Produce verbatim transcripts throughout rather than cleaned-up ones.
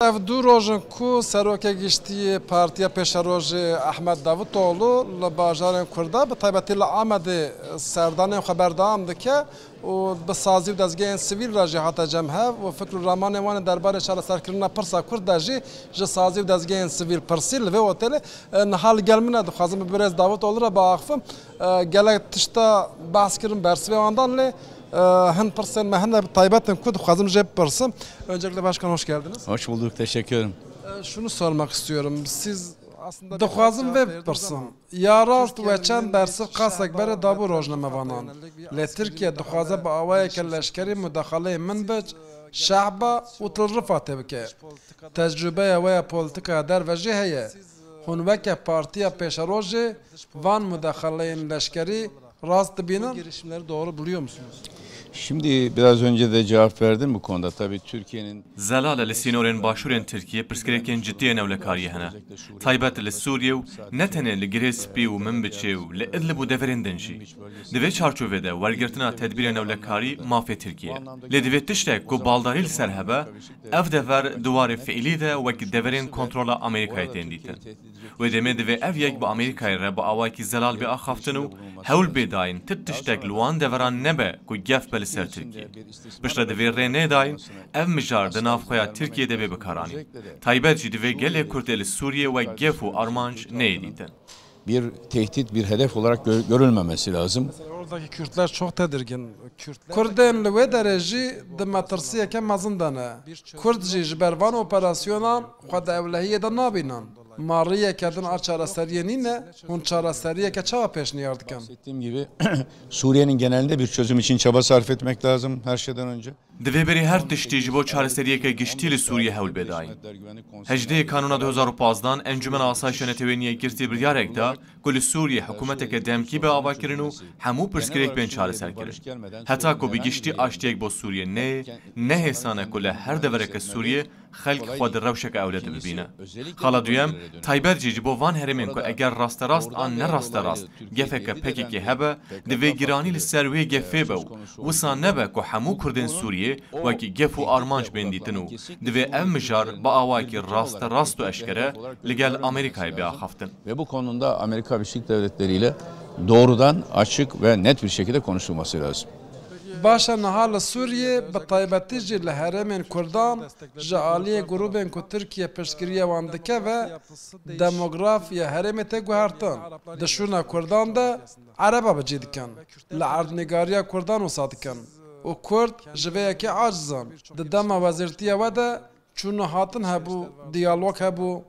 Ev du roj in ku Serokê Giştî yê Partiya Pêşerojê Ehmed Davutoglu li bajarên Kurda, bi taybetî li Amedê, serdanên xwe berdewam dike û bi sazî û dezgehên sivîl re jî hate cem hev û fikr û ramanên wan ê derbarê çareserkirina pirsa Kurd de jî ji sazî û dezgehên sivîl pirsî. Li vê otelê, e, niha li gel min e, dixwazim bi birêz Davutoglu re biaxifim. E, gelek tişta behs kirin, bersivê wan dan lê, e, hin pirsên me hene taybet in ku dixwazim jê bipirsim. Öncelikle başkan, hoş geldiniz. Hoş bulduk, teşekkür ederim. E, şunu sormak istiyorum. Siz aslında Dixwazim vê bipirsim. Ya rast we çend bersiv qasek berê dabû rojnamevanan. Lê Tirkiye dixwaze bi awayeke leşkerî mudaxaleyê Minbic, Şehba û Til Rifa tê bike. Tecrûbeya we ya polîtîkaya derve jî heye. Hûn weke partiya pêşerojê van mudaxaleyên leşkerî rast dibînin? Bu girişimleri doğru buluyor musunuz? Şimdi biraz önce de cevap verdim bu konuda. Tabii Türkiye'nin Zelal e li sînorên başûrên Tirkiyê pirsgirêkên cidî yên ewlekariyê hene. Taybet li Sûriyê û ne tenê li Girê Spî û Minbiçê û li Idlib û deverên din jî. Di vê çarçovê de wergirtina tedbîrên ewlekarî mafê Tirkiyê ye. Lê divê tiştek ku baldarî li ser hebe, ev dever di warê fiîlî de wek deverên kontrola Amerîkayê tên dîtin. Wê demê divê ev yek bi Amerîkayê re bi awayekî zelal bê axaftin û hewl bê dayîn ti tiştek li wan deveran nebe ku gef be li ser Tirkiye. Piştre divê rê nêdayîn ev mijar di nav xwe ya Tirkiye de bê bikaranîn. Taybet jî divê gelê Kurd ê li Sûriyê wek gef û armanc neyê dîtin. Bir tehdit, bir hedef olarak gö- görülmemesi lazım. Mesela oradaki Kürtler çok tedirgin. Kürtler Kurdên li wê derê jî di metirsiyeke mezin de ne. Kurd jî ji ber van operasyonan xwe di ewlehiyê de nabînin. Ma riyeke din a çareseriyê nîne, hûn çareseriyeke çawa pêşniyar dikin? Bahsettiğim gibi Suriye'nin genelinde bir çözüm için çaba sarf etmek lazım her şeyden önce. Divê berî her tiştî ji bo çareseriyeke giştî li Sûriyê hewl bê dayîn. Hejdê Kanûna du hezar û pazdeh Encûmena Asayişa Netewên Yekgirtî biryarek da ku li Sûriyê hikûmeteke demkî be avakirin û hemû pirsgirêk bên çareserkirin. Heta ku bi giştî aştiyek bo Sûriyê neyê, ne hêsan e ku li her devereke Sûriyê xelk xwe di rewşeke ewle de bibîne. Xala duyem, taybet jî ji bo van herêmên ku eger rasterast an nerasterast gefeke P K K hebe, divê giranî li ser wê gefê be û wisa nebe ku hemû Kurdên Sûriyê wekî gef û armanc bên dîtin û divê ev mijar bi awayekî rasterast û eşkere li gel Amerîkayê bê axaftin. Ve bu konuda Amerika Birleşik Devletleri ile doğrudan, açık ve net bir şekilde konuşulması lazım. Baş e, niha li Sûriyê, bi taybetî jî li herêmên Kurdan, ji aliyê grûbên ku Tirkiye piştgiriya wan dike ve demografya herêmê tê guhertin. Di şûna Kurdan de Ereba bi cî dikin. Li erdnîgariya Kurdan wisa dikin. Û Kurd ji vê yekê aciz in. Di dema wezîrtiya we de çûn û hatin hebû, diyalog hebû.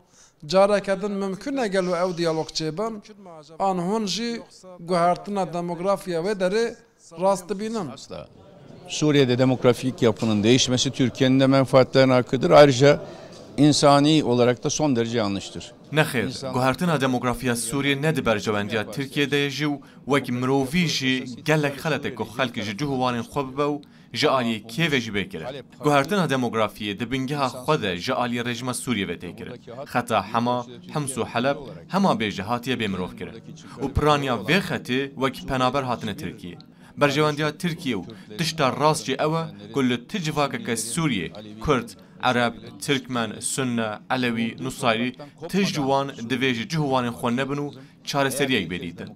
Careke din mimkun e gelo ew diyalog çêbin? An hûn jî guhertina demografiya wê derê rast dibînin? Asla. Suriye'de demografik yapının değişmesi Türkiye'nin de menfaatlerine aykırıdır. Ayrıca insani olarak da son derece yanlıştır. Nexêr, guhertina demografiya Sûriyê ne di berjewendiya Tirkiyê de ye jî û wek mirovî jî gelek xelet e ku xelk ji cih û warên xwe bibe û ji aliyê kê ve jî bê kirin. Guhertina demografiyê di bingeha xwe de ji aliyê rejîma Sûriyê ve tê kirin. Xeta Hema, Hims û Heleb hema bê jî hatiye bê mirov kirin. Û piraniya vê xetê wek penaber hatine Tirkiyê. Berjewendiya Tirkiyê û tişta rast jî ew e ku li ti civakeke Sûriyê, Kurd, Ereb, Tirkmen, Sunne, Elewî, Nusayri, tişt ji wan divê ji cih û wanên xwe nebin û çareseriyek bê dîtin.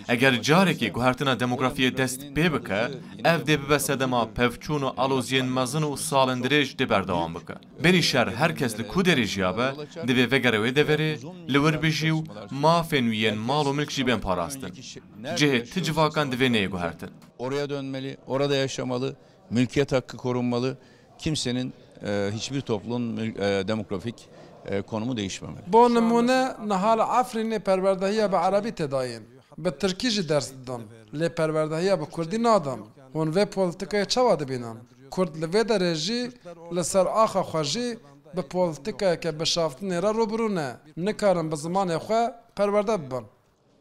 Eger carekê guhertina demografiyê dest pê bike, ev dê bibe sedema pevçûn û aloziyên mezin û salên dirêj dê berdewam bike. Berî şer her kes li ku derê jiyabe, divê vegere wê deverê, li wir bijî û mafên wî yên mal û milk jî bên parastin. Cihê ti civakan divê neyê guhertin. Oraya dönmeli, orada yaşamalı, mülkiyet hakkı korunmalı. Kimsenin, e, hiçbir toplumun mül- e, demografik, e, konumu değişmemeli. Bo nimûne, niha li Efrînê perwerdehiya bi erebî tê dayîn. Bi tirkî jî ders didin. Lê perwerdehiya bi kurdî nadin. Hûn vê polîtîkayê çawa dibînin? Kurd li vê derê jî li ser axa xwe jî bi polîtîkayeke bişaftinê re rûbirû ne. Nikarin bi zimanê xwe perwerde bibin.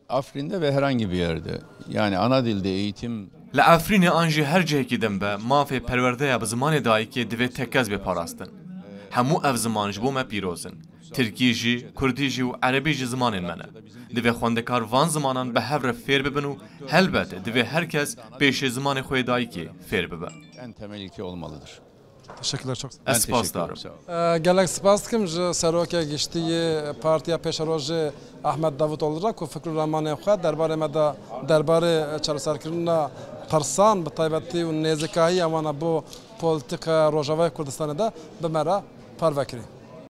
Afrin'de ve herhangi bir yerde, yani ana dilde eğitim Li Efrînê an jî her cihekî din be, mafê perwerdeya bi zimanê dayikê divê tekkez bê parastin. Hemû ev ziman ji bo me pîroz in. Tirkî jî, kurdî jî û erebî jî zimanên me ne. Divê xwendekar van zimanan bi hev re fêr bibin û helbet divê her kes pêşê zimanê xwe yê dayikê fêr bibe. En temel ilke olmalıdır. Teşekkürler çok. Ez spas dikim. Gelek spas dikim ji Serokê Giştî yê Partiya Pêşerojê Ahmet Davutoğlu re ku fikr û ramanê xwe derbarê me de derbarê çareserkirina pirsan bi taybetî û nêzîkahiya wan a bo polîtîka Rojavayê Kurdistanê de bi me re parve kirî.